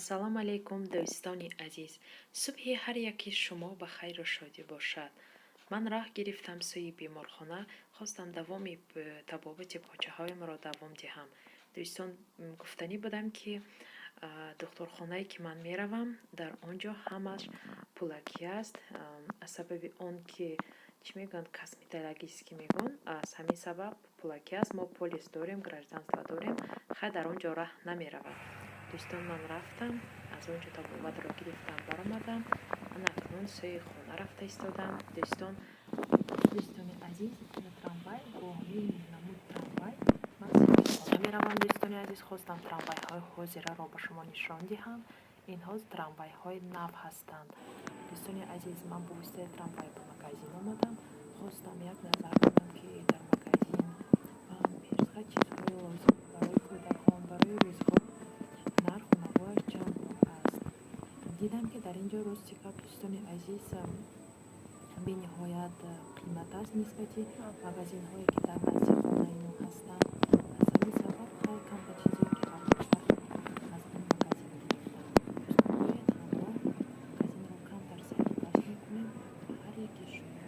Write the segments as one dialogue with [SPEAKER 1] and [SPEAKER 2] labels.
[SPEAKER 1] Ассалому алайкум, дӯстони азиз! Субҳи ҳар яки шумо ба хайру шодӣ бошад. Ман роҳ гирифтам сӯи беморхона, хостам давоми табобати почаҳоямро давом диҳам. Дӯстон, гуфтанӣ будам, ки духтурхонае, ки ман меравам, дар он ҷо ҳамаш пулакӣ аст. Аз сабаби он ки, чӣ мегӯянд, косметологический мегӯянд, аз ҳамин сабаб пулакӣ аст. Мо полис дорем, гражданство дорем, хай, дар он ҷо раҳ намеравад. Дӯстон, ман рафтам, аз он ҷо табобатро гирифтам, баромадам, ана акнун сӯи хона рафта истодам. Дӯстон, дӯстони азиз, трамвай, бо ҳамин намуд трамвай ман сӯи хона меравам. Дӯстони азиз, хостам трамвайҳои ҳозираро ба шумо нишон диҳам. Инҳо трамвайҳои нав ҳастанд. Дӯстони азиз, ман бо воситаи трамвай ба магазин омадам. Хостам як назар кунам, ки дар магазин памперсха, чизҳои лозим барои кӯдакон, барои рӯзгор нарху навояш чанд аст. Дидам, ки дар ин ҷо, рости гап, дӯстони азиз, бениҳоят қимат аст нисбати магазинҳое, ки дар назди хонаи мо ҳастанд. Аз ҳамин сабаб, хай, камта чизое, ки арзонтар, аз ин магазин гирифтам. Дӯстон, биёед, ҳамроҳ магазинро камтар сайру гашт мекунем ва ҳар яки шумо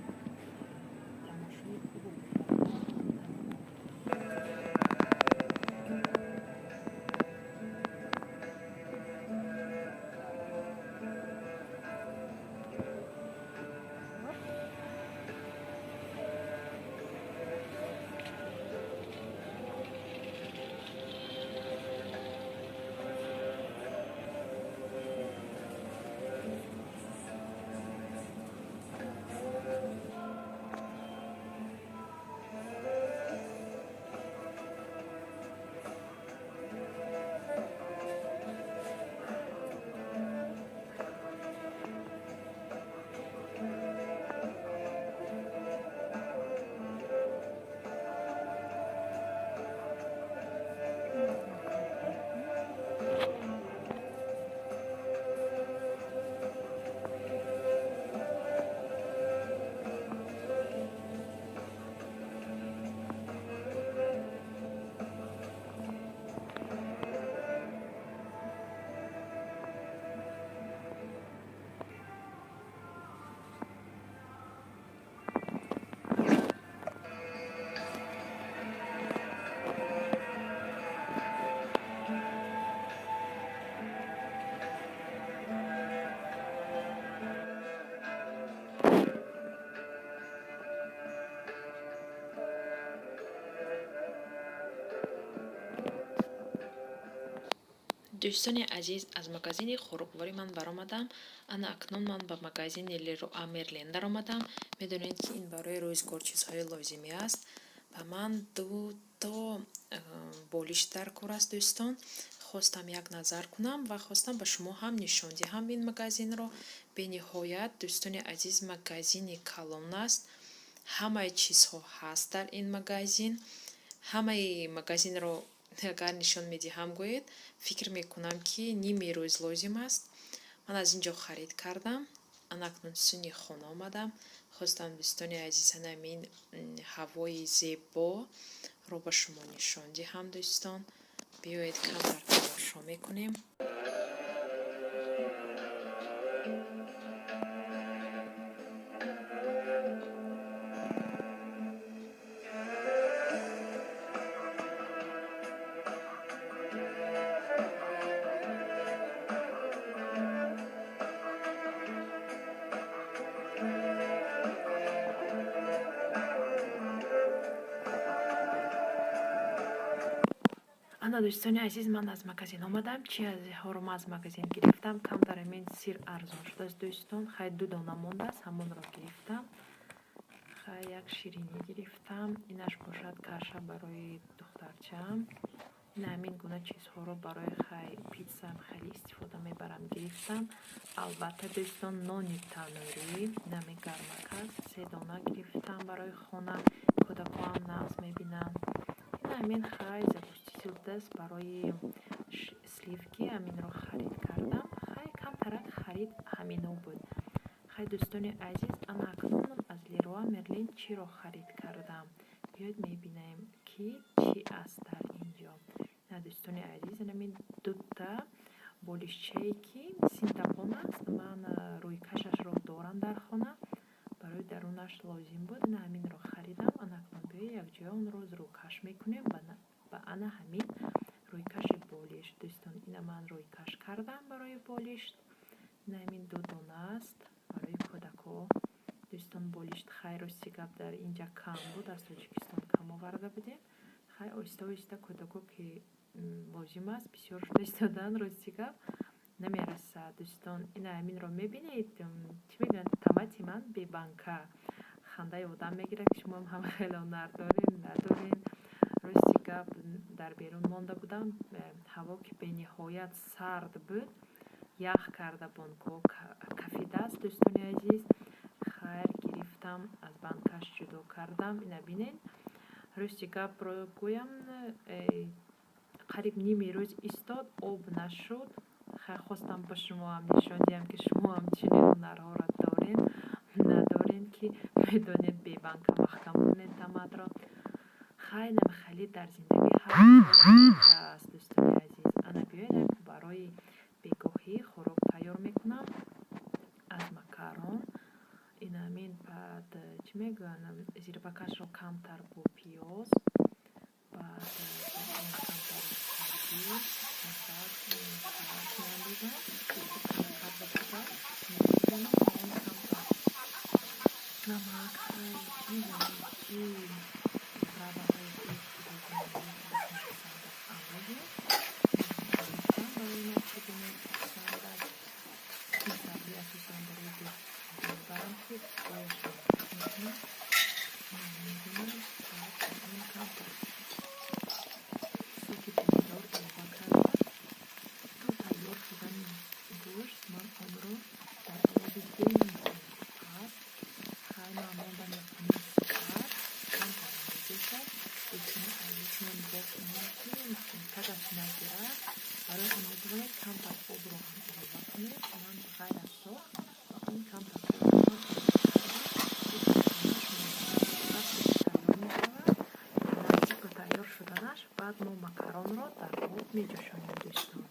[SPEAKER 1] тамошои хубу бобаракатро таманно дорам. Дӯстони азиз, аз магазини хӯрокворӣ ман баромадам. Ана акнун ман ба магазини Леруа Мерлен даромадам. Медонед, ки ин барои рӯзгор чизҳои лозимӣ аст. Ба ман дуто болиш дар кор аст, дӯстон. Хостам як назар кунам ва хостам ба шумо ҳам нишон диҳам ин магазинро. Бениҳоят, дӯстони азиз, магазини калон аст. Ҳамаи чизҳо ҳаст дар ин магазин. Ҳамаи магазинро агар нишон медиҳам, гӯед, фикр мекунам, ки ними рӯз лозим аст. Ман аз ин ҷо харид кардам, ана акнун сӯи хона омадам. Хостам, дӯстони азиз, ҳамин ҳавои зеборо ба шумо нишон диҳам. Дӯстон, биёед, камтар тамошо мекунем. Ана, дӯстони азиз, ман аз магазин омадам. Чи ҳоро ман аз магазин гирифтам? Камтар ҳамин сир арзон шудааст, дӯстон. Хай, ду дона мондааст, ҳамонро гирифтам. Хай, як ширинӣ гирифтам, инаш бошад каша барои духтарчаам. Ин ҳамин гуна чизҳоро барои, хай, питсам хеле истифода мебарам, гирифтам. Албатта, дӯстон, нони танӯрӣ, ин ҳамин гармак аст, се дона гирифтам барои хона, кӯдакоам нағз мебинанд. Ин ҳамин, хай, загуститель даст барои сливки, ҳаминро харид кардам. Хай, камтарак харид ҳамино буд. Хай, дӯстони азиз, ана акнун ман аз Леруа Мерлен чиро харид кардам? Биёед, мебинем, ки чӣ аст дар ин ҷо. На, дӯстони азиз, ҳамин дута Болишчае, ки синтапон аст, ман рӯйкашашро дорам дар хона, барои дарунаш лозим буд, ина ҳаминро харидам. Анакнун биёед, якҷоя онро рӯйкаш мекунем ба ана ҳамин рӯйкаши болишт. Дӯстон, ина ман рӯйкаш кардам барои болишт. Ина ҳамин ду дона аст барои кӯдакҳо. Дӯстон, болишт, хайр, рости гап, дар инҷа кам буд, аз Тоҷикистон кам оварда будем. Хай, оҳиста оҳиста кӯдако ки лозим аст, бисёр шуда истодаанд, рости гап, намерасад. Дӯстон, ина ҳаминро мебинед, чӣ мегӯянд, тамати ман бебанка, хандаи одам мегирад, ки шумоам ҳама хеле ҳунар дорем, надорем. Рости гап, дар берун монда будам, ҳаво ки бениҳоят сард буд, ях карда бонкҳо кафидааст. Дӯстони азиз, хайр, гирифтам, аз банкаш ҷудо кардам. Ина бинед, рости гапро гӯям, қариб ними рӯз истод, об нашуд. Хайр, хостам ба шумоам нишон диҳам, ки шумоам чунин ҳунарҳоро дорем, надорем, ки медонед бебанка маҳкам кунед таматро. Хай, намихелӣ дар зиндагӣ ҳар аст. Дӯстони азиз, ана биёед, барои бегоҳӣ хӯрок тайёр мекунам аз макарон. Инамин, баъд, чӣ мегӯянд, зирбакашро камтар бо пиёз, баъд камтар сабзӣ, масалан, меандозам, карда шуда меандозам, он камтар намак, чӣ мегӯянд, чи приправаҳое ки андозем барои мо, чӣ гуна писанд аст. Ин сабзӣ асосан барои гӯшт мебарам, ки ояшро мекунам мегӯнам. Баъд он камтар соки помидор илова карда, то тайёр шудани гӯшт ман онро дар оби бениҳоят паст, хай, ман мондам 1,5 соат, камтар меҷӯшад. Дӯстони азиз, шумо нигоҳ кунед, ки тагаш нагирад. Барои он метавонед камтар обро ҳам илова кунед. Ман ғайр аз сок ба он камтар обро ҳам илова кардам. Вақте ки тайёр мешавад, наздик ба тайёр шуданаш, баъд мо макаронро дар об меҷӯшонем, дӯстон.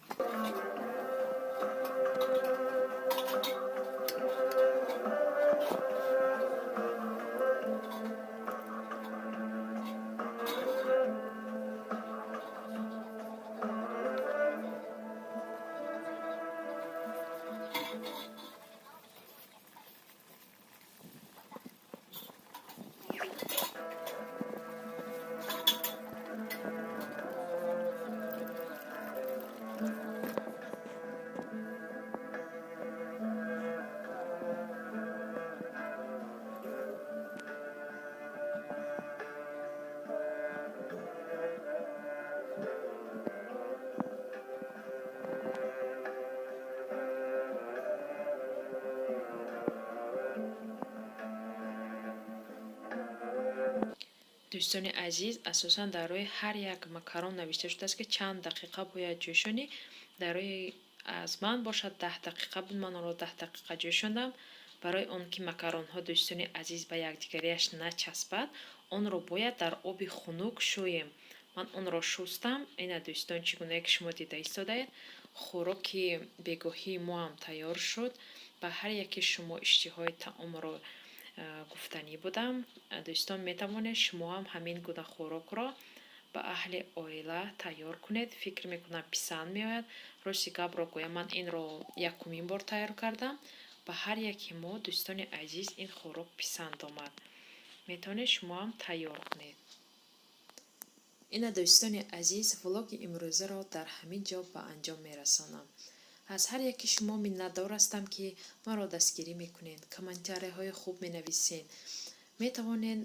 [SPEAKER 1] Дӯстони азиз, асосан дар рӯи ҳар як макарон навишта шудааст, ки чанд дақиқа бояд ҷӯшонӣ. Дар рӯи аз ман бошад, 10 дақиқа буд, ман онро 10 дақиқа ҷӯшондам. Барои он ки макаронҳо, дӯстони азиз, ба якдигариаш начаспад, онро бояд дар оби хунук шӯем. Ман онро шустам. Ина, дӯстон, чӣ гунае ки шумо дида истодаед, хӯроки бегоҳии мо ҳам тайёр шуд. Ба ҳар яки шумо иштиҳои таомро гуфтанӣ будам. Дӯстон, метавонед шумо ҳам ҳамин гуна хӯрокро ба аҳли оила тайёр кунед. Фикр мекунам, писанд меояд. Рости гапро гӯям, ман инро якумин бор тайёр кардам. Ба ҳар яки мо, дӯстони азиз, ин хӯрок писанд омад. Метавонед шумо ҳам тайёр кунед. Ина, дӯстони азиз, влоги имрӯзаро дар ҳамин ҷо ба анҷом мерасонам. Аз ҳар яки шумо миннатдор ҳастам, ки маро дастгирӣ мекунед, комментарияҳои хуб менависед. Метавонед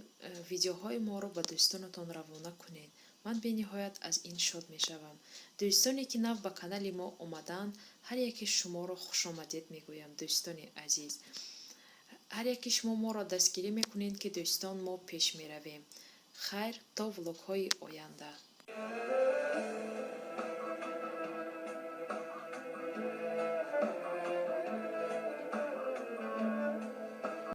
[SPEAKER 1] видеоҳои моро ба дӯстонатон равона кунед. Ман бениҳоят аз ин шод мешавам. Дӯстоне, ки нав ба канали мо омаданд, ҳар яки шуморо хушомадед мегӯям. Дӯстони азиз, ҳар яки шумо моро дастгирӣ мекунед, ки, дӯстон, мо пеш меравем. Хайр, то влогҳои оянда.